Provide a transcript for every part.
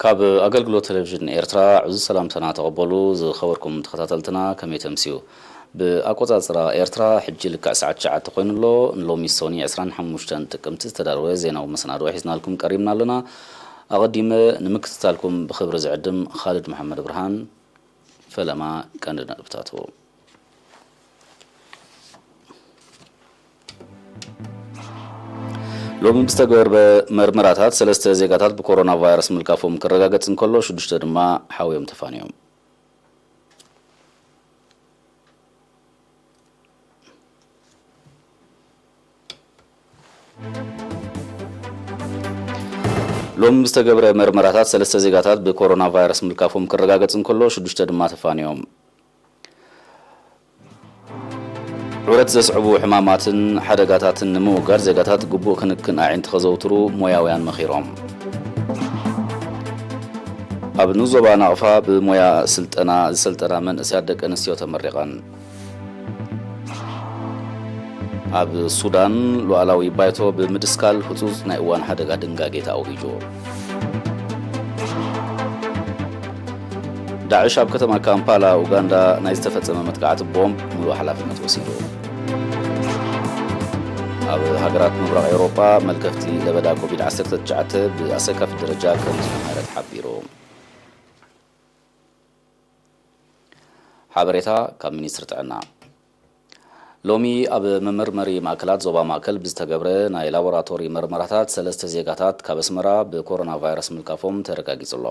ካብ ኣገልግሎት ቴሌቪዥን ኤርትራ ዕዙዝ ሰላምታና ተቐበሉ። ዝኸበርኩም ተኸታተልትና፣ ከመይ ተምስዩ? ብኣቆጻጽራ ኤርትራ ሕጂ ልክዕ ሰዓት ትሽዓተ ኮይኑ ኣሎ። ንሎሚ ሶኒ ዕስራን ሓሙሽተን ጥቅምቲ ዝተዳለወ ዜናዊ መሰናድኦ ሒዝናልኩም ቀሪብና ኣለና። ኣቐዲመ ንምክትታልኩም ብኽብሪ ዝዕድም ኻልድ መሓመድ ብርሃን። ፈለማ ቀንዲ ነጥብታቱ። ሎሚ ብዝተገበረ መርመራታት ሰለስተ ዜጋታት ብኮሮና ቫይረስ ምልካፎም ክረጋገጽ እንከሎ፣ ሽዱሽተ ድማ ሓውዮም ተፋንዮም። ሎሚ ብዝተገብረ መርመራታት ሰለስተ ዜጋታት ብኮሮና ቫይረስ ምልካፎም ክረጋገጽ እንከሎ፣ ሽዱሽተ ድማ ተፋንዮም። ዑረት ዘስዕቡ ሕማማትን ሓደጋታትን ንምውጋድ ዜጋታት ግቡእ ክንክን ኣዒንቲ ከዘውትሩ ሞያውያን መኺሮም። ኣብ ንዞባ ናቕፋ ብሞያ ስልጠና ዝሰልጠና መንእሰያት ደቂ ኣንስትዮ ተመሪቐን። ኣብ ሱዳን ሉዓላዊ ባይቶ ብምድስካል ህጹጽ ናይ እዋን ሓደጋ ድንጋጌ ተኣዊጁ። ዳዕሽ ኣብ ከተማ ካምፓላ ኡጋንዳ ናይ ዝተፈጸመ መጥቃዕቲ ቦምብ ሙሉእ ሓላፍነት ወሲዱ። ኣብ ሃገራት ምብራቕ ኤውሮጳ መልከፍቲ ለበዳ ኮቪድ ዓሰርተ ትሽዓተ ብኣሰካፊ ደረጃ ከም ዝመሃረ ተሓቢሩ። ሓበሬታ ካብ ሚኒስትሪ ጥዕና። ሎሚ ኣብ መመርመሪ ማእከላት ዞባ ማእከል ብዝተገብረ ናይ ላቦራቶሪ መርመራታት ሰለስተ ዜጋታት ካብ ኣስመራ ብኮሮና ቫይረስ ምልካፎም ተረጋጊጹ ኣሎ።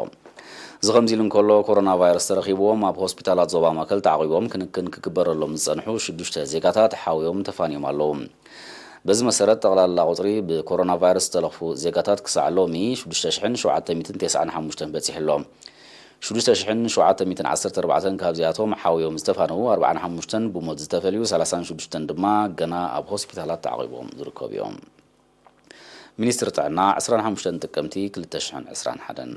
እዚ ከምዚ ኢሉ እንከሎ፣ ኮሮና ቫይረስ ተረኺብዎም ኣብ ሆስፒታላት ዞባ ማእከል ተዓቒቦም ክንክን ክግበረሎም ዝጸንሑ ሽዱሽተ ዜጋታት ሓውዮም ተፋንዮም ኣለዉ። በዚ መሰረት፣ ጠቕላላ ቁጽሪ ብኮሮና ቫይረስ ዝተለኽፉ ዜጋታት ክሳዕ ሎሚ ሽዱሽተ ሽሕን ሸውዓተ ሚእትን ተስዓን ሓሙሽተን በጺሑ ኣሎ። ሽዱሽተ ሽሕን ሸውዓተ ሚእትን ዓሰርተ ኣርባዕተን ካብዚኣቶም ሓውዮም ዝተፋነዉ ኣርባዓን ሓሙሽተን፣ ብሞት ዝተፈልዩ ሰላሳን ሽዱሽተን ድማ ገና ኣብ ሆስፒታላት ተዓቒቦም ዝርከቡ እዮም። ሚኒስትሪ ጥዕና ዕስራን ሓሙሽተን ጥቅምቲ ክልተ ሽሕን ዕስራን ሓደን።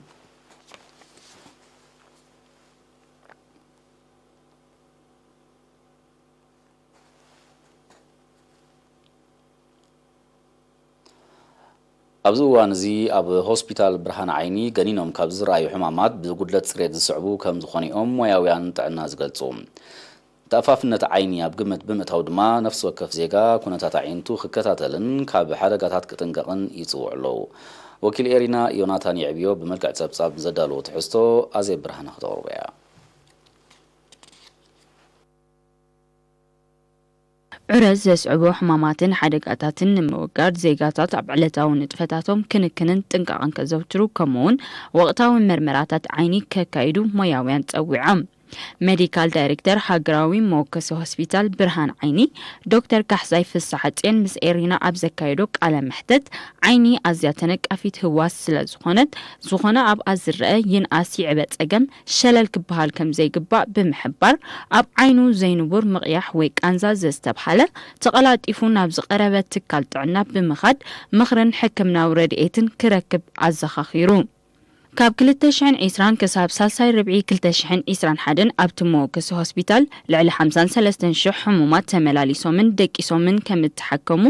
ኣብዚ እዋን እዚ ኣብ ሆስፒታል ብርሃን ዓይኒ ገኒኖም ካብ ዝረኣዩ ሕማማት ብጉድለት ጽሬት ዝስዕቡ ከም ዝኾኑ እዮም ሞያውያን ጥዕና ዝገልጹ። ተኣፋፍነት ዓይኒ ኣብ ግምት ብምእታው ድማ ነፍሲ ወከፍ ዜጋ ኩነታት ኣዒንቱ ክከታተልን ካብ ሓደጋታት ክጥንቀቕን ይጽውዑ ኣለዉ። ወኪል ኤሪና ዮናታን የዕብዮ ብመልክዕ ጸብጻብ ዘዳለዎ ትሕዝቶ ኣዜብ ብርሃነ ክተቕርቦ እያ። ዑረት ዘስዕቦ ሕማማትን ሓደጋታትን ንምውጋድ ዜጋታት ኣብ ዕለታዊ ንጥፈታቶም ክንክንን ጥንቃቕን ከዘውትሩ፣ ከምኡውን ወቕታዊ መርመራታት ዓይኒ ከካይዱ ሞያውያን ጸዊዖም። ሜዲካል ዳይሬክተር ሃገራዊ መወከሲ ሆስፒታል ብርሃን ዓይኒ ዶክተር ካሕሳይ ፍስሓጽዮን ምስ ኤሪና ኣብ ዘካየዶ ቃለ መሕተት፣ ዓይኒ ኣዝያ ተነቃፊት ህዋስ ስለ ዝኾነት፣ ዝኾነ ኣብኣ ዝረአ ይንኣስ ይዕበ ጸገም ሸለል ክበሃል ከም ዘይግባእ ብምሕባር፣ ኣብ ዓይኑ ዘይንቡር ምቕያሕ ወይ ቃንዛ ዘስተብሃለ፣ ተቐላጢፉ ናብ ዝቐረበ ትካል ጥዕና ብምኻድ ምኽርን ሕክምናዊ ረድኤትን ክረክብ ኣዘኻኺሩ። ካብ ክልተ ሽሕን ዕስራን ክሳብ ሳልሳይ ርብዒ ክልተ ሽሕን ዕስራን ሓደን ኣብቲ መወከሲ ሆስፒታል ልዕሊ ሓምሳን ሰለስተን ሽሕ ሕሙማት ተመላሊሶምን ደቂሶምን ከም እተሓከሙ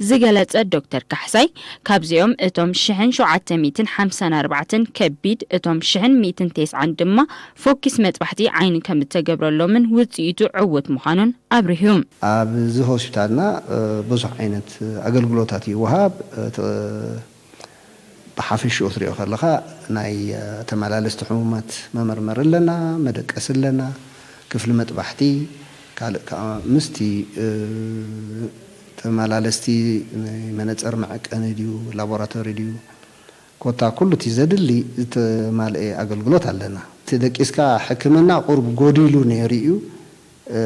ዝገለጸ ዶክተር ካሕሳይ፣ ካብዚኦም እቶም ሽሕን ሸውዓተ ሚእትን ሓምሳን ኣርባዕተን ከቢድ፣ እቶም ሽሕን ሚእትን ተስዓን ድማ ፎኪስ መጥባሕቲ ዓይኒ ከም እተገብረሎምን ውጽኢቱ ዕዉት ምዃኑን ኣብሪሁ። ኣብዚ ሆስፒታልና፣ እ፣ ብዙሕ ዓይነት ኣገልግሎታት ይወሃብ። እቲ ብሓፈሽኡ ክትሪኦ ከለኻ፣ ናይ፣ እ፣ ተመላለስቲ ሕሙማት መመርመሪ ኣለና፣ መደቀሲ ኣለና፣ ክፍሊ መጥባሕቲ፣ ካልእ ከኣ ምስቲ፣ እ፣ ተመላለስቲ ናይ መነጸር መዐቀኒ ድዩ፣ ላቦራቶሪ ድዩ፣ ኮታ ኩሉ እቲ ዘድሊ ዝተማልኤ ኣገልግሎት ኣለና። እቲ ደቂስካ ሕክምና ቁሩብ ጎዲሉ ነይሩ እዩ። እ፣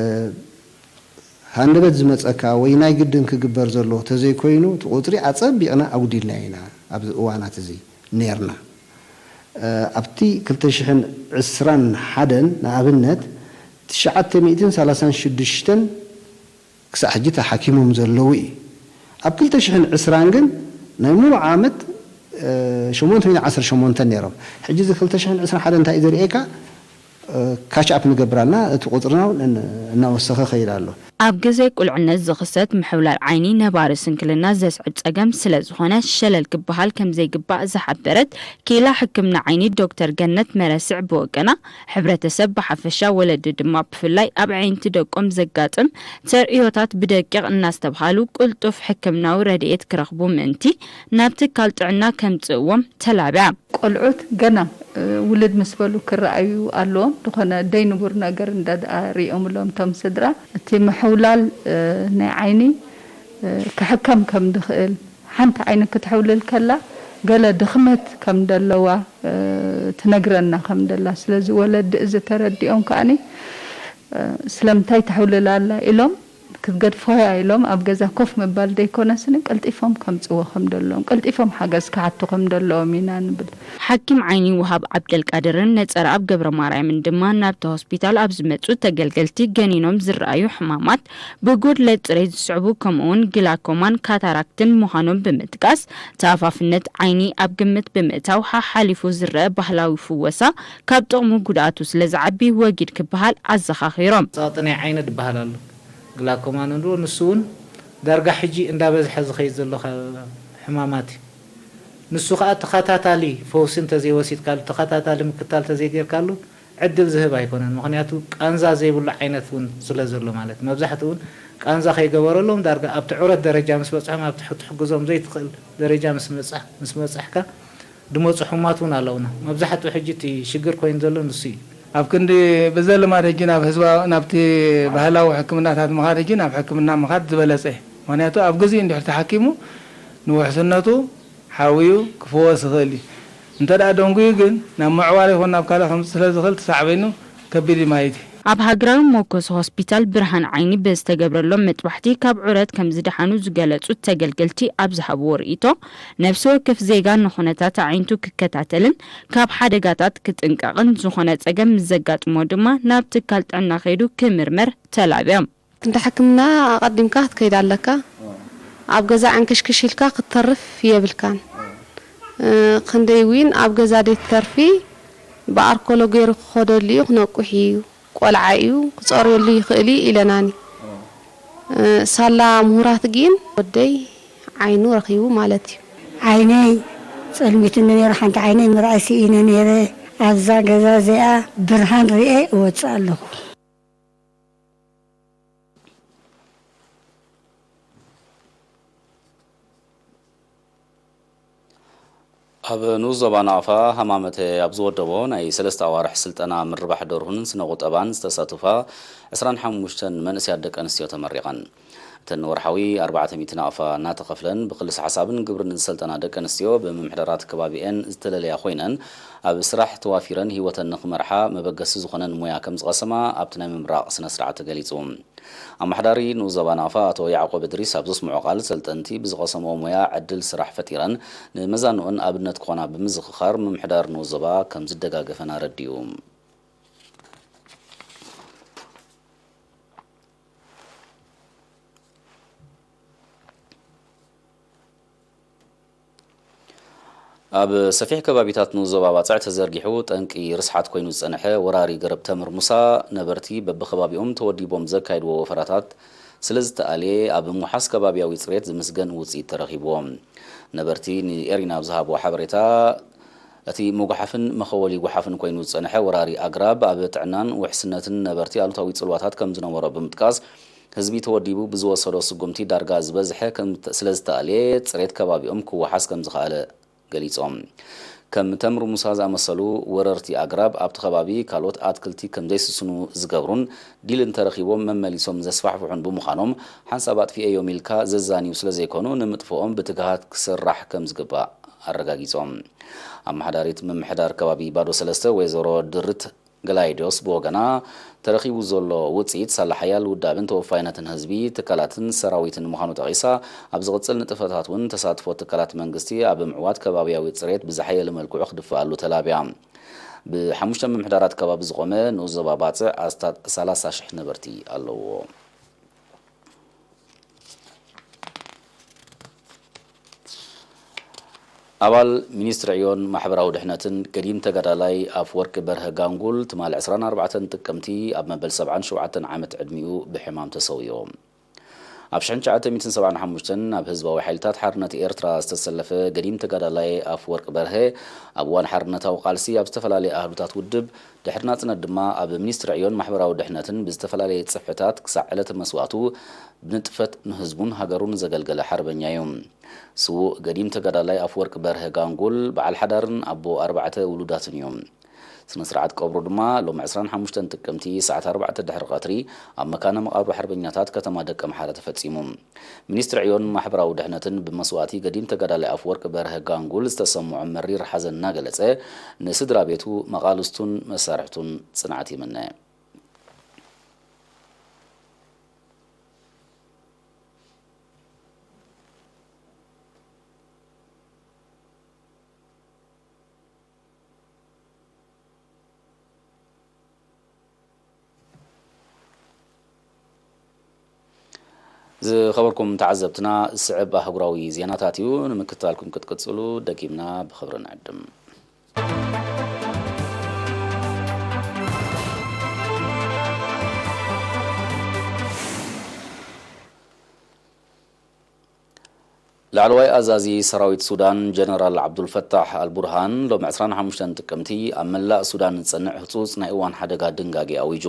ሃንደበት ዝመጸካ ወይ ናይ ግድን ክግበር ዘለዎ ተዘይኮይኑ፣ እቲ ቁጽሪ ኣጸቢቕና ኣጉዲልናዮ ኢና ኣብዚ እዋናት እዚ ኔርና። እ፣ ኣብቲ ክልተ ሽሕን ዕስራን ሓደን ንኣብነት፣ ትሽዓተ ሚእትን ሰላሳን ሽዱሽተን ክሳዕ ሕጂ ተሓኪሞም ዘለዉ እዩ። ኣብ ክልተ ሽሕን ዕስራን ግን ናይ ሙሉእ ዓመት፣ እ፣ ሸሞንተ ሚእትን ዓሰርተ ሸሞንተን ነይሮም። ሕጂ እዚ ክልተ ሽሕን ዕስራን ሓደን እንታይ እዩ ዘርእየካ? ካች ኣፕ ንገብር ኣለና። እቲ ቁፅርና እውን እናወሰኸ ከይድ ኣሎ። ኣብ ግዜ ቁልዕነት ዝኽሰት ምሕውላል ዓይኒ ነባሪ ስንክልና ዘስዕብ ጸገም ስለ ዝኾነ ሸለል ክበሃል ከም ዘይግባእ ዝሓበረት ክኢላ ሕክምና ዓይኒ ዶክተር ገነት መረስዕ ብወገና፣ ሕብረተሰብ ብሓፈሻ ወለዲ ድማ ብፍላይ ኣብ ኣዒንቲ ደቆም ዘጋጥም ተርእዮታት ብደቂቕ እናስተብሃሉ ቅልጡፍ ሕክምናዊ ረድኤት ክረኽቡ ምእንቲ ናብ ትካል ጥዕና ከምጽእዎም ተላብያ። ቆልዑት ገና ውልድ ምስ በሉ ክረኣዩ ኣለዎም። ዝኾነ ደይንቡር ነገር እንዳ ሪኦምሎም እቶም ስድራ እቲ ምሕውላል ናይ ዓይኒ ክሕከም ከም ድኽእል፣ ሓንቲ ዓይኒ ክትሕውልል ከላ ገለ ድኽመት ከም ደለዋ ትነግረና ከም ደላ። ስለዚ ወለዲ እዚ ተረዲኦም ከኣኒ ስለምንታይ ተሕውልል ኣላ ኢሎም ክትገድፎያ ኢሎም ኣብ ገዛ ኮፍ ምባል ደይኮነስኒ ቀልጢፎም ከምፅዎ ከም ደለዎም ቀልጢፎም ሓገዝ ክሓቱ ከም ደለዎም ኢና ንብል። ሓኪም ዓይኒ ውሃብ ዓብደልቃድርን ነፀረኣብ ገብረማርያምን ድማ ናብቲ ሆስፒታል ኣብ ዝመፁ ተገልገልቲ ገኒኖም ዝረኣዩ ሕማማት ብጉድለት ፅሬት ዝስዕቡ ከምኡውን ግላኮማን ካታራክትን ምዃኖም ብምጥቃስ ተኣፋፍነት ዓይኒ ኣብ ግምት ብምእታው ሓሓሊፉ ዝረአ ባህላዊ ፍወሳ ካብ ጥቕሙ ጉድኣቱ ስለ ዝዓቢ ወጊድ ክበሃል ኣዘኻኺሮም። ፀቕጢ ናይ ዓይኒ ዝበሃል ኣሎ። ግላኮማ ንብሎ፣ ንሱ እውን ዳርጋ ሕጂ እንዳበዝሐ ዝኸይድ ዘሎ ሕማማት እዩ። ንሱ ከዓ ተኸታታሊ ፈውሲ እንተዘይወሲድካሉ፣ ተኸታታሊ ምክታል እንተዘይጌርካሉ ዕድል ዝህብ ኣይኮነን። ምኽንያቱ ቃንዛ ዘይብሉ ዓይነት እውን ስለ ዘሎ ማለት እዩ። መብዛሕትኡ እውን ቃንዛ ከይገበረሎም ዳርጋ ኣብቲ ዑረት ደረጃ ምስ በፅሖም ኣብቲ ክትሕግዞም ዘይትኽእል ደረጃ ምስ በፃሕካ ዝመፁ ሕሙማት እውን ኣለውና። መብዛሕትኡ ሕጂ እቲ ሽግር ኮይኑ ዘሎ ንሱ እዩ። ኣብ ክንዲ ብዘልማድ ሕጂ ናብ ህዝባዊ ናብቲ ባህላዊ ሕክምናታት ምኻድ ሕጂ ናብ ሕክምና ምኻድ ዝበለፀ እዩ። ምኽንያቱ ኣብ ግዚኡ እንድሕር ተሓኪሙ ንውሕስነቱ ሓውዩ ክፍወስ ይኽእል እዩ። እንተ ደኣ ደንጉዩ ግን ናብ ምዕዋር ይኹን ናብ ካልእ ከምፅእ ስለ ዝኽእል እቲ ሳዕቤኑ ከቢድ እዩ ማለት እዩ። ኣብ ሃገራዊ መኮስ ሆስፒታል ብርሃን ዓይኒ ብዝተገብረሎም መጥባሕቲ ካብ ዑረት ከም ዝደሓኑ ዝገለፁ ተገልገልቲ ኣብ ዝሃብዎ ርእይቶ፣ ነብሲ ወከፍ ዜጋ ንኹነታት ኣዒንቱ ክከታተልን ካብ ሓደጋታት ክጥንቀቕን ዝኾነ ፀገም ምስ ዘጋጥሞ ድማ ናብ ትካል ጥዕና ከይዱ ክምርመር ተላብዮም። እንዳ ሕክምና ኣቐዲምካ ክትከይድ ኣለካ። ኣብ ገዛ ዕንክሽክሽ ኢልካ ክትተርፍ የብልካን። ክንደይ ዊን ኣብ ገዛ ደይ ትተርፊ ብኣርኮሎ ገይሩ ክኸደሉ እዩ ክነቁሕ እዩ ቆልዓ እዩ ክፀርየሉ ይኽእል እዩ ኢለናኒ። ሳላ ምሁራት ግን ወደይ ዓይኑ ረኺቡ ማለት እዩ። ዓይነይ ፀልሚትኒ ነይሩ፣ ሓንቲ ዓይነይ ምርኣይ ስኢነ ነይረ። ኣብዛ ገዛ እዚኣ ብርሃን ርኤ እወፅእ ኣለኹ። ኣብ ንኡስ ዞባ ናቕፋ ሃማመተ ኣብ ዝወደቦ ናይ ሰለስተ ኣዋርሕ ስልጠና ምርባሕ ደርሁን ስነ ቁጠባን ዝተሳተፋ ዕስራን ሓሙሽተን መንእሰያት ደቂ ኣንስትዮ ተመሪቐን። እተን ወርሓዊ ኣርባዕተ ሚእቲ ናቕፋ እናተኸፍለን ብክልስ ሓሳብን ግብርን ዝሰልጠና ደቂ ኣንስትዮ ብምምሕዳራት ከባቢኤን ዝተለለያ ኮይነን ኣብ ስራሕ ተዋፊረን ህይወተን ንክመርሓ መበገሲ ዝኾነን ሙያ ከም ዝቐሰማ ኣብቲ ናይ ምምራቕ ስነ ስርዓት ተገሊጹ። ኣመሓዳሪ ንኡስ ዞባ ናቕፋ ኣቶ ያዕቆብ እድሪስ ኣብ ዘስምዖ ቃል፣ ሰልጠንቲ ብዝቐሰምኦ ሞያ ዕድል ስራሕ ፈጢረን ንመዛንኦን ኣብነት ክኾና ብምዝኽኻር፣ ምምሕዳር ንኡስ ዞባ ከም ዝደጋገፈን ኣረዲኡ። ኣብ ሰፊሕ ከባቢታት ንኡስ ዞባ ባጽዕ ተዘርጊሑ ጠንቂ ርስሓት ኮይኑ ዝጸንሐ ወራሪ ገረብ ተምር ሙሳ፣ ነበርቲ በብኸባቢኦም ተወዲቦም ዘካይድዎ ወፈራታት ስለ ዝተኣልየ፣ ኣብ ምውሓስ ከባብያዊ ጽሬት ዝምስገን ውጽኢት ተረኺብዎ። ነበርቲ ንኤሪና ኣብ ዝሃብዎ ሓበሬታ፣ እቲ ምጉሓፍን መኸወሊ ጓሓፍን ኮይኑ ዝጸንሐ ወራሪ ኣግራብ፣ ኣብ ጥዕናን ውሕስነትን ነበርቲ ኣሉታዊ ጽልዋታት ከም ዝነበሮ ብምጥቃስ፣ ህዝቢ ተወዲቡ ብዝወሰዶ ስጉምቲ ዳርጋ ዝበዝሐ ከም ስለ ዝተኣልየ፣ ጽሬት ከባቢኦም ክወሓስ ከም ዝኸኣለ ገሊጾም። ከም ተምሪ ሙሳ ዝኣመሰሉ ወረርቲ ኣግራብ ኣብቲ ከባቢ ካልኦት ኣትክልቲ ከም ዘይስስኑ ዝገብሩን ዲል እንተረኺቦም መመሊሶም ዘስፋሕፍሑን ብምዃኖም፣ ሓንሳብ ኣጥፊኤዮም ኢልካ ዘዛንዩ ስለ ዘይኮኑ፣ ንምጥፍኦም ብትግሃት ክስራሕ ከም ዝግባእ ኣረጋጊጾም። ኣመሓዳሪት ምምሕዳር ከባቢ ባዶ ሰለስተ ወይዘሮ ድርት ገላይዶስ ብወገና፣ ተረኺቡ ዘሎ ውጽኢት ሳላ ሓያል ውዳብን ተወፋይነትን ህዝቢ፣ ትካላትን ሰራዊትን ምዃኑ ጠቒሳ፣ ኣብ ዝቕጽል ንጥፈታት እውን ተሳትፎ ትካላት መንግስቲ ኣብ ምዕዋት ከባብያዊ ጽሬት ብዝሓየለ መልክዑ ክድፍኣሉ ተላብያ። ብሓሙሽተ ምምሕዳራት ከባቢ ዝቖመ ንኡስ ዞባ ባጽዕ ኣስታት ሰላሳ ሽሕ ነበርቲ ኣለዎ። ኣባል ሚኒስትሪ ዕዮን ማሕበራዊ ድሕነትን ገዲም ተጋዳላይ ኣፍወርቂ በርሀ ጋንጉል ትማሊ ዕስራን ኣርባዕተን ጥቅምቲ ኣብ መበል ሰብዓን ሸውዓተን ዓመት ዕድሚኡ ብሕማም ተሰውዮ። ኣብ ሽሕን ትሽዓተ ሚእትን ሰብዓን ሓሙሽተን ኣብ ህዝባዊ ሓይልታት ሓርነት ኤርትራ ዝተሰለፈ ገዲም ተጋዳላይ ኣፍወርቂ በርሀ፣ ኣብ እዋን ሓርነታዊ ቃልሲ ኣብ ዝተፈላለየ ኣህዱታት ውድብ፣ ድሕሪ ናጽነት ድማ ኣብ ሚኒስትሪ ዕዮን ማሕበራዊ ድሕነትን ብዝተፈላለየ ጽፍሕታት ክሳዕ ዕለተ መስዋእቱ ብንጥፈት ንህዝቡን ሃገሩን ዘገልገለ ሓርበኛ እዩ። ስዉእ ገዲም ተጋዳላይ ኣፍወርቂ በርሀ ጋንጉል በዓል ሓዳርን ኣቦ ኣርባዕተ ውሉዳትን እዩ። ስነ ስርዓት ቀብሩ ድማ ሎሚ ዕስራን ሓሙሽተን ጥቅምቲ ሰዓት ኣርባዕተ ድሕሪ ቀትሪ ኣብ መካነ መቓብር ሓርበኛታት ከተማ ደቀምሓረ ተፈጺሙ። ሚኒስትሪ ዕዮን ማሕበራዊ ድሕነትን ብመስዋእቲ ገዲም ተጋዳላይ ኣፍወርቂ በርሀ ጋንጉል ዝተሰምዖ መሪር ሓዘን እናገለጸ፣ ንስድራ ቤቱ፣ መቓልስቱን መሳርሕቱን ጽንዓት ይምነ። ዝኸበርኩም ተዓዘብትና፣ ዝስዕብ ኣህጉራዊ ዜናታት እዩ። ንምክትታልኩም ክትቅጽሉ ደጊምና ብኽብሪ ንዕድም። ላዕለዋይ ኣዛዚ ሰራዊት ሱዳን ጀነራል ዓብዱልፈታሕ ኣልቡርሃን ሎሚ ዕስራን ሓሙሽተን ጥቅምቲ ኣብ መላእ ሱዳን ዝጸንዕ ህጹጽ ናይ እዋን ሓደጋ ድንጋጌ ኣዊጁ።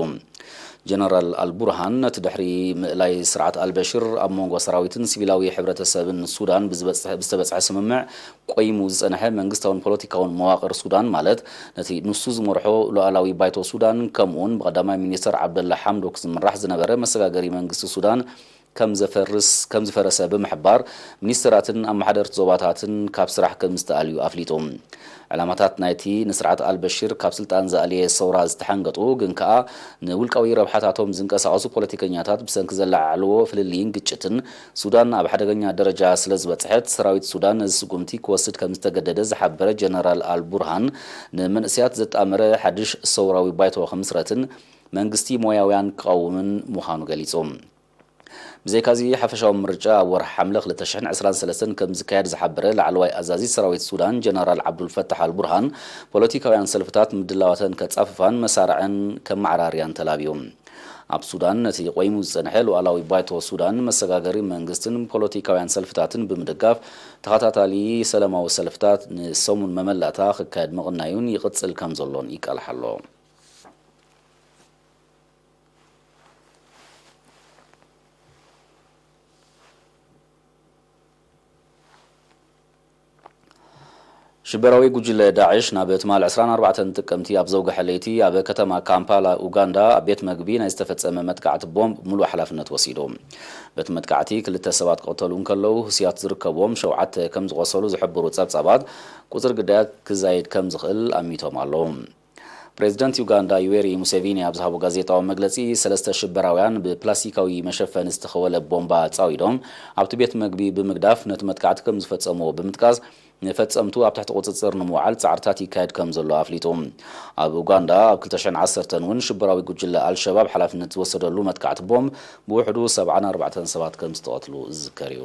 ጀነራል ኣልቡርሃን ነቲ ድሕሪ ምእላይ ስርዓት ኣልበሽር ኣብ መንጎ ሰራዊትን ሲቪላዊ ሕብረተሰብን ሱዳን ብዝበጽሐ- ብዝተበጽሐ ስምምዕ ቆይሙ ዝጸንሐ መንግስታውን ፖለቲካውን መዋቕር ሱዳን፣ ማለት ነቲ ንሱ ዝመርሖ ሉዓላዊ ባይቶ ሱዳን፣ ከምኡውን ብቐዳማይ ሚኒስተር ዓብደላ ሓምዶክ ዝምራሕ ዝነበረ መሰጋገሪ መንግስቲ ሱዳን ከም ዘፈርስ- ከም ዝፈረሰ ብምሕባር፣ ሚኒስተራትን ኣመሓደርቲ ዞባታትን ካብ ስራሕ ከም ዝተኣልዩ ኣፍሊጡ። ዕላማታት ናይቲ ንስርዓት ኣልበሽር ካብ ስልጣን ዘኣለየ ሰውራ ዝተሓንገጡ፣ ግን ከኣ ንውልቃዊ ረብሓታቶም ዝንቀሳቐሱ ፖለቲከኛታት ብሰንኪ ዘለዓዕልዎ ፍልልይን ግጭትን፣ ሱዳን ኣብ ሓደገኛ ደረጃ ስለ ዝበጽሐት፣ ሰራዊት ሱዳን ነዚ ስጉምቲ ክወስድ ከም ዝተገደደ ዝሓበረ ጀነራል ኣል ቡርሃን፣ ንመንእሰያት ዘጣመረ ሓድሽ ሰውራዊ ባይቶ ክምስረትን መንግስቲ ሞያውያን ክቐውምን ምዃኑ ገሊጹ። ብዘይካዚ፣ ሓፈሻዊ ምርጫ ኣብ ወርሒ ሓምለ ክልተ ሽሕን ዕስራን ሰለስተን ከም ዝካየድ ዝሓበረ ላዕለዋይ ኣዛዚ ሰራዊት ሱዳን ጀነራል ዓብዱልፈታሕ ኣልቡርሃን፣ ፖለቲካውያን ሰልፍታት ምድላዋተን ከጻፍፋን መሳርዐን ከመዓራርያን ተላብዩ። ኣብ ሱዳን ነቲ ቆይሙ ዝጸንሐ ሉዓላዊ ባይቶ ሱዳን፣ መሰጋገሪ መንግስትን ፖለቲካውያን ሰልፍታትን ብምድጋፍ፣ ተኸታታሊ ሰላማዊ ሰልፍታት ንሰሙን መመላእታ ክካየድ ምቕናዩን ይቕጽል ከም ዘሎን ይቃላሕ ኣሎ። ሽበራዊ ጉጅለ ዳዕሽ ናብ ትማል ዕስራን ኣርባዕተን ጥቅምቲ ኣብ ዘውግሐ ለይቲ ኣብ ከተማ ካምፓላ ኡጋንዳ ኣብ ቤት መግቢ ናይ ዝተፈጸመ መጥቃዕቲ ቦምብ ሙሉእ ሓላፍነት ወሲዱ። በቲ መጥቃዕቲ ክልተ ሰባት ክቕተሉ እንከለዉ፣ ህስያት ዝርከብዎም ሸውዓተ ከም ዝቖሰሉ ዝሕብሩ ጸብጻባት፣ ቁጽሪ ግዳያት ክዛይድ ከም ዝኽእል ኣሚቶም ኣለዉ። ፕሬዚደንት ዩጋንዳ ዩዌሪ ሙሴቪኒ ኣብ ዝሃቦ ጋዜጣዊ መግለጺ፣ ሰለስተ ሽበራውያን ብፕላስቲካዊ መሸፈኒ ዝተኸወለ ቦምባ ኣጻዊዶም ኣብቲ ቤት መግቢ ብምግዳፍ ነቲ መጥቃዕቲ ከም ዝፈጸምዎ ብምጥቃስ፣ ንፈጸምቱ ኣብ ትሕቲ ቁጽጽር ንምውዓል ጻዕርታት ይካየድ ከም ዘሎ ኣፍሊጡ። ኣብ ኡጋንዳ ኣብ ክልተ ሽሕን ዓሰርተን እውን ሽበራዊ ጉጅለ ኣልሸባብ ሓላፍነት ዝወሰደሉ መጥቃዕቲ ቦምብ ብውሕዱ ሰብዓን ኣርባዕተን ሰባት ከም ዝተቐትሉ ዝዝከር እዩ።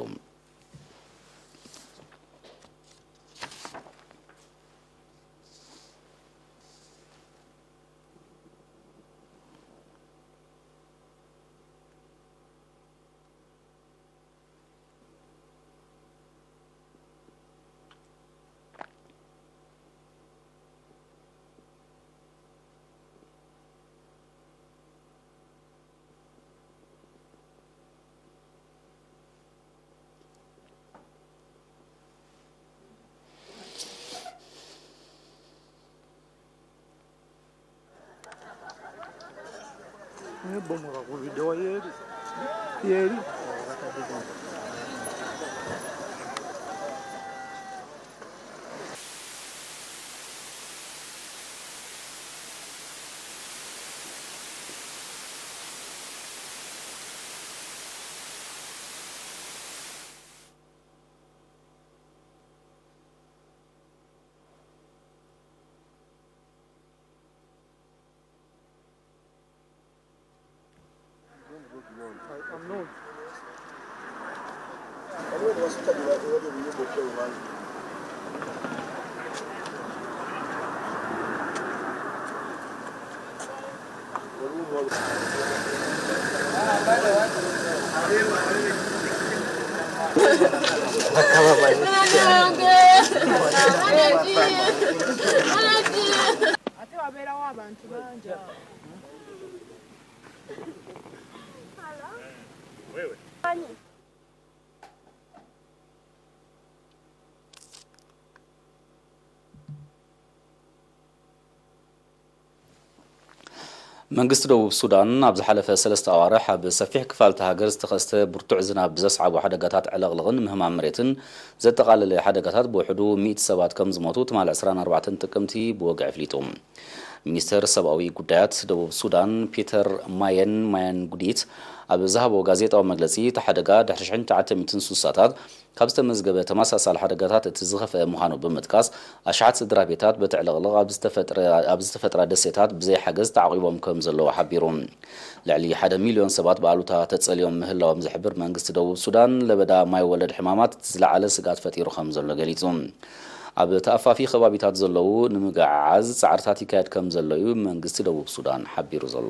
Ate wabeerawo abantu bangi. መንግስቲ ደቡብ ሱዳን ኣብ ዝሓለፈ ሰለስተ ኣዋርሕ ኣብ ሰፊሕ ክፋል እታ ሃገር ዝተኸስተ ብርቱዕ ዝናብ ብዘስዓቦ ሓደጋታት ዕለቕልቕን ምህማም መሬትን ዘጠቓለለ ሓደጋታት ብውሕዱ ሚእቲ ሰባት ከም ዝሞቱ ትማሊ ዕስራን ኣርባዕተን ጥቅምቲ ብወግዒ ኣፍሊጡ። ሚኒስተር ሰብኣዊ ጉዳያት ደቡብ ሱዳን ፒተር ማየን ማየን ጉዲት ኣብ ዝሃቦ ጋዜጣዊ መግለጺ፣ እቲ ሓደጋ ድሕሪ ሽሕን ትሽዓተ ሚእትን ስሳታት ካብ ዝተመዝገበ ተመሳሳሊ ሓደጋታት እቲ ዝኸፍአ ምዃኑ ብምጥቃስ፣ ኣሽሓት ስድራ ቤታት በቲ ዕልቕልቕ ኣብ ዝተፈጥረ-፣ ኣብ ዝተፈጥራ ደሴታት ብዘይ ሓገዝ ተዓቒቦም ከም ዘለዉ ሓቢሩ። ልዕሊ ሓደ ሚልዮን ሰባት ብኣሉታ ተጸልዮም ምህላዎም ዝሕብር መንግስቲ ደቡብ ሱዳን፣ ለበዳ ማይ ወለድ ሕማማት እቲ ዝለዓለ ስግኣት ፈጢሩ ከም ዘሎ ገሊጹ። ኣብ ተኣፋፊ ከባቢታት ዘለዉ ንምግዕዓዝ ጻዕርታት ይካየድ ከም ዘሎ እዩ መንግስቲ ደቡብ ሱዳን ሓቢሩ ዘሎ።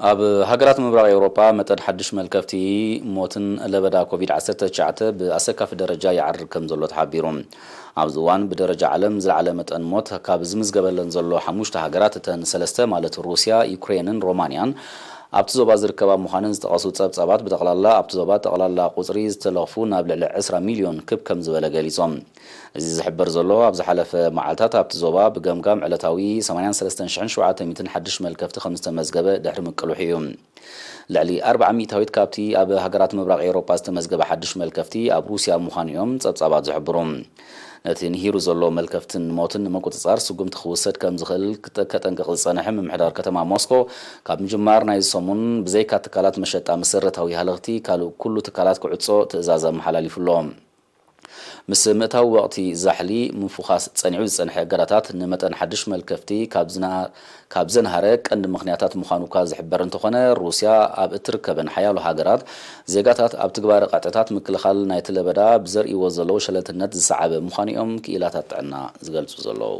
ኣብ ሃገራት ምብራቕ ኤውሮጳ መጠን ሓድሽ መልከፍቲ ሞትን ለበዳ ኮቪድ ዓሰርተ ትሽዓተ ብኣሰካፊ ደረጃ ይዓርግ ከም ዘሎ ተሓቢሩ። ኣብዚ እዋን ብደረጃ ዓለም ዝለዓለ መጠን ሞት ካብ ዝምዝገበለን ዘሎ ሓሙሽተ ሃገራት እተን ሰለስተ ማለት ሩስያ፣ ዩክሬንን ሮማንያን ኣብቲ ዞባ ዝርከባ ምዃነን ዝጠቐሱ ጸብጻባት ብጠቕላላ ኣብቲ ዞባ ጠቕላላ ቁጽሪ ዝተለኽፉ ናብ ልዕሊ ዕስራ ሚልዮን ክብ ከም ዝበለ ገሊጾም። እዚ ዝሕበር ዘሎ ኣብ ዝሓለፈ መዓልታት ኣብቲ ዞባ ብገምጋም ዕለታዊ ሰማንያን ሰለስተን ሽሕን ሸውዓተ ሚእትን ሓድሽ መልከፍቲ ከም ዝተመዝገበ ድሕሪ ምቅልሑ እዩ። ልዕሊ ኣርብዓ ሚእታዊት ካብቲ ኣብ ሃገራት ምብራቕ ኤውሮጳ ዝተመዝገበ ሓድሽ መልከፍቲ ኣብ ሩስያ ምዃኑ እዮም ጸብጻባት ዝሕብሩ። ነቲ ንሂሩ ዘሎ መልከፍትን ሞትን ንምቁጽጻር ስጉምቲ ክውሰድ ከም ዝኽእል ክጠ-፣ ከጠንቅቕ ዝጸንሐ ምምሕዳር ከተማ ሞስኮ፣ ካብ ምጅማር ናይዚ ሰሙን ብዘይካ ትካላት መሸጣ መሰረታዊ ሃለኽቲ ካልእ ኩሉ ትካላት ክዕጾ ትእዛዝ ኣመሓላሊፉ ኣሎ። ምስ ምእታው ወቕቲ ዛሕሊ ምፍዃስ ጸኒዑ ዝጸንሐ እገዳታት ንመጠን ሓድሽ መልከፍቲ ካብ ዝና-፣ ካብ ዘንሃረ ቀንዲ ምኽንያታት ምዃኑ እኳ ዝሕበር እንተኾነ፣ ሩስያ ኣብ እትርከበን ሓያሎ ሃገራት ዜጋታት ኣብ ትግባረ ቅጥዕታት ምክልኻል ናይቲ ለበዳ ብዘርእይዎ ዘለዉ ሸለልትነት ዝሰዓበ ምዃኑ እዮም ክኢላታት ጥዕና ዝገልጹ ዘለዉ።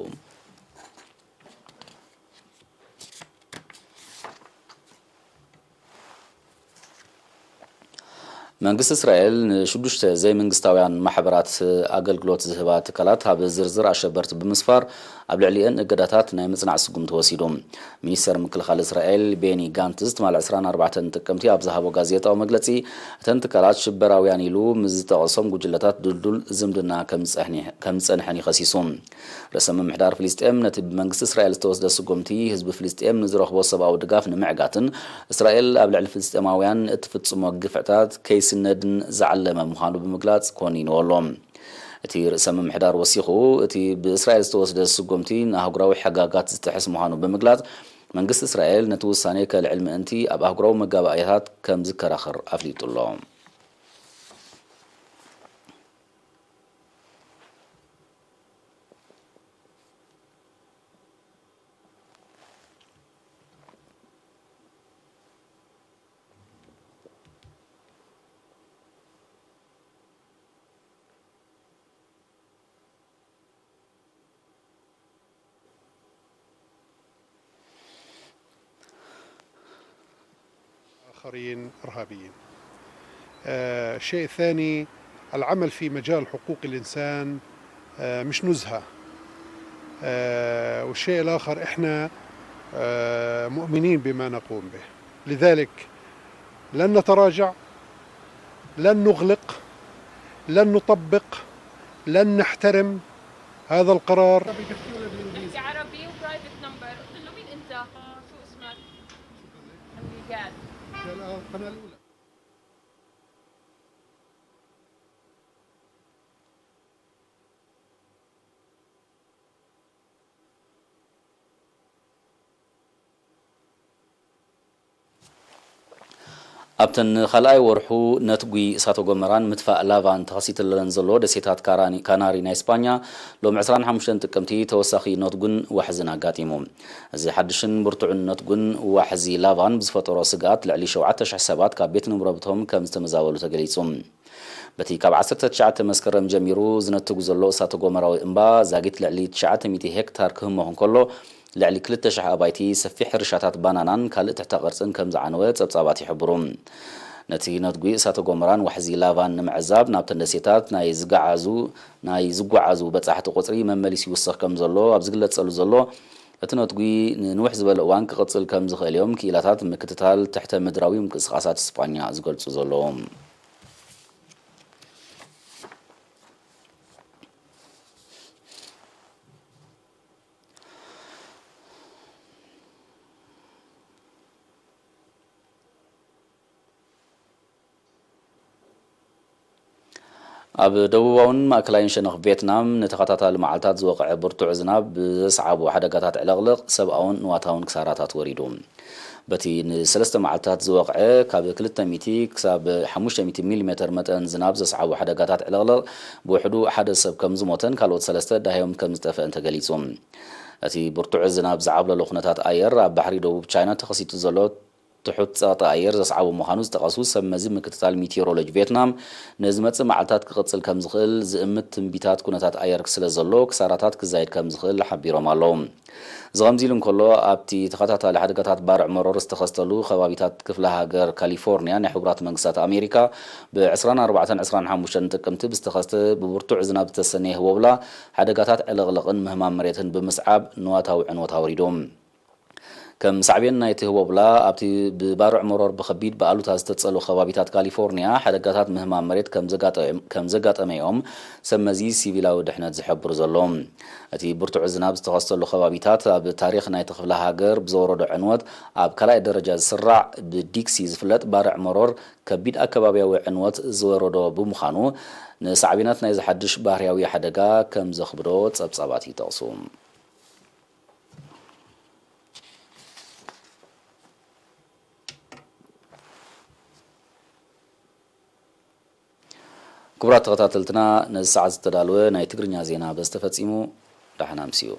መንግስቲ እስራኤል ንሽዱሽተ ዘይመንግስታውያን ማሕበራት ኣገልግሎት ዝህባ ትካላት ኣብ ዝርዝር ኣሸበርቲ ብምስፋር ኣብ ልዕሊአን እገዳታት ናይ ምጽናዕ ስጉምቲ ወሲዱ። ሚኒስተር ምክልኻል እስራኤል ቤኒ ጋንትዝ ትማሊ ዕስራን ኣርባዕተን ጥቅምቲ ኣብ ዝሃቦ ጋዜጣዊ መግለጺ፣ እተን ትካላት ሽበራውያን ኢሉ ምስ ዝጠቐሶም ጉጅለታት ድልዱል ዝምድና ከም ዝጸንሐን ይኸሲሱ። ርእሰ ምምሕዳር ፍልስጤም ነቲ ብመንግስቲ እስራኤል ዝተወስደ ስጉምቲ፣ ህዝቢ ፍልስጤም ንዝረኽቦ ሰብኣዊ ድጋፍ ንምዕጋትን እስራኤል ኣብ ልዕሊ ፍልስጤማውያን እትፍጽሞ ግፍዕታት ከይስነድን ዝዓለመ ምዃኑ ብምግላጽ ኮኒንዎ ኣሎ። እቲ ርእሰ ምምሕዳር ወሲኹ፣ እቲ ብእስራኤል ዝተወስደ ስጉምቲ ንኣህጉራዊ ሕጋጋት ዝጥሕስ ምዃኑ ብምግላጽ፣ መንግስቲ እስራኤል ነቲ ውሳኔ ከልዕል ምእንቲ ኣብ ኣህጉራዊ መጋባእያታት ከም ዝከራኸር ኣፍሊጡ ኣሎ። آخرين إرهابيين. آه، شيء ثاني، العمل في مجال حقوق الإنسان، آه، مش نزهة. آه، والشيء الآخر، إحنا، آه، مؤمنين بما نقوم به، لذلك لن نتراجع، لن نغلق، لن نطبق، لن نحترم هذا القرار. عربي وبرايفت نمبر. قلت له: "مين أنت؟ شو اسمك؟" قال لي: "جاد." قال: "آه، القناة الأولى." ኣብተን ካልኣይ ወርሑ ነትጒ እሳተ ጎመራን ምትፋእ ላቫን ተኸሲትለን ዘሎ ደሴታት ካራኒ-፣ ካናሪ ናይ ስጳኛ፣ ሎም ዕስራን ሓሙሽተን ጥቅምቲ ተወሳኺ ነትጉን ዋሕዝን ኣጋጢሙ። እዚ ሓድሽን ብርቱዕን ነትጉን ዋሕዚ ላቫን ብዝፈጠሮ ስግኣት፣ ልዕሊ ሸውዓተ ሽሕ ሰባት ካብ ቤት ንብረቶም ከም ዝተመዛበሉ ተገሊጹ። በቲ ካብ ዓሰርተ ትሽዓተ መስከረም ጀሚሩ ዝነትጉ ዘሎ እሳተ ጎመራዊ እምባ፣ ዛጊት ልዕሊ ትሽዓተ ሚእቲ ሄክታር ክህሞኽ እንከሎ፣ ልዕሊ ክልተ ሽሕ ኣባይቲ፣ ሰፊሕ ሕርሻታት ባናናን ካልእ ትሕተ ቅርጽን ከም ዝዓነወ ጸብጻባት ይሕብሩ። ነቲ ነትጒ እሳተ ጎመራን ዋሕዚ ላቫን ንምዕዛብ ናብተን ደሴታት ናይ ዝገዓዙ ናይ ዝጓዓዙ በጻሕቲ ቁጽሪ መመሊስ ይውስኽ ከም ዘሎ ኣብ ዝግለጸሉ ዘሎ እቲ ነትጒ፣ ንንውሕ ዝበለ እዋን ክቕጽል ከም ዝኽእል እዮም ክኢላታት ምክትታል ትሕተ ምድራዊ ምንቅስቓሳት ስጳኛ ዝገልጹ ዘለዉ። ኣብ ደቡባውን ማእከላይን ሸነኽ ቬትናም ንተኸታታሊ መዓልታት ዝወቕዐ ብርቱዕ ዝናብ ብዘስዓቦ ሓደጋታት ዕለቕለቕ ሰብኣውን ንዋታውን ክሳራታት ወሪዱ። በቲ ንሰለስተ መዓልታት ዝወቕዐ ካብ ክልተ ሚእቲ ክሳብ ሓሙሽተ ሚእቲ ሚሊሜተር መጠን ዝናብ ዘስዓቦ ሓደጋታት ዕለቕለቕ ብውሕዱ ሓደ ሰብ ከም ዝሞተን ካልኦት ሰለስተ ዳህዮም ከም ዝጠፍአን ተገሊጹ። እቲ ብርቱዕ ዝናብ ዝዓብለሎ ኩነታት ኣየር ኣብ ባሕሪ ደቡብ ቻይና ተኸሲቱ ዘሎ ትሑት ጸቕጢ ኣየር ዘስዓቦ ምዃኑ ዝጠቐሱ ሰብ መዚ ምክትታል ሚቲዮሮሎጂ ቬትናም፣ ንዝመጽእ መዓልታት ክቕጽል ከም ዝኽእል ዝእምት ትንቢታት ኩነታት ኣየር ስለ ዘሎ፣ ክሳራታት ክዛይድ ከም ዝኽእል ሓቢሮም ኣለዉ። እዚ ከምዚ ኢሉ እንከሎ፣ ኣብቲ ተኸታታሊ ሓደጋታት ባርዕ መሮር ዝተኸስተሉ ከባቢታት ክፍለ ሃገር ካሊፎርኒያ ናይ ሕቡራት መንግስታት ኣሜሪካ፣ ብ ዕስራን ኣርባዕተን ዕስራን ሓሙሽተን ጥቅምቲ ብዝተኸስተ ብብርቱዕ ዝናብ ዝተሰነየ ህቦብላ፣ ሓደጋታት ዕልቕልቕን ምህማም መሬትን ብምስዓብ ንዋታዊ ዕንወት ኣውሪዱ። ከም ሳዕቤን ናይቲ ህቦብላ፣ ኣብቲ ብባርዕ መሮር ብኸቢድ ብኣሉታ ዝተጸሉ ከባቢታት ካሊፎርኒያ፣ ሓደጋታት ምህማም መሬት ከም ዘጋጠ-፣ ከም ዘጋጠመ እዮም ሰብ መዚ ሲቪላዊ ድሕነት ዝሕብሩ ዘለዉ። እቲ ብርቱዕ ዝናብ ዝተኸስተሉ ከባቢታት፣ ኣብ ታሪኽ ናይቲ ክፍለ ሃገር ብዝወረዶ ዕንወት ኣብ ካልኣይ ደረጃ ዝስራዕ፣ ብዲክሲ ዝፍለጥ ባርዕ መሮር ከቢድ ኣከባብያዊ ዕንወት ዝወረዶ ብምዃኑ፣ ንሳዕቤናት ናይዚ ሓድሽ ባህርያዊ ሓደጋ ከም ዘኽብዶ ጸብጻባት ይጠቕሱ። ክቡራት ተኸታተልትና፣ ነዚ ሰዓት ዝተዳለወ ናይ ትግርኛ ዜና በዚ ተፈጺሙ። ደሓን ኣምስዩ።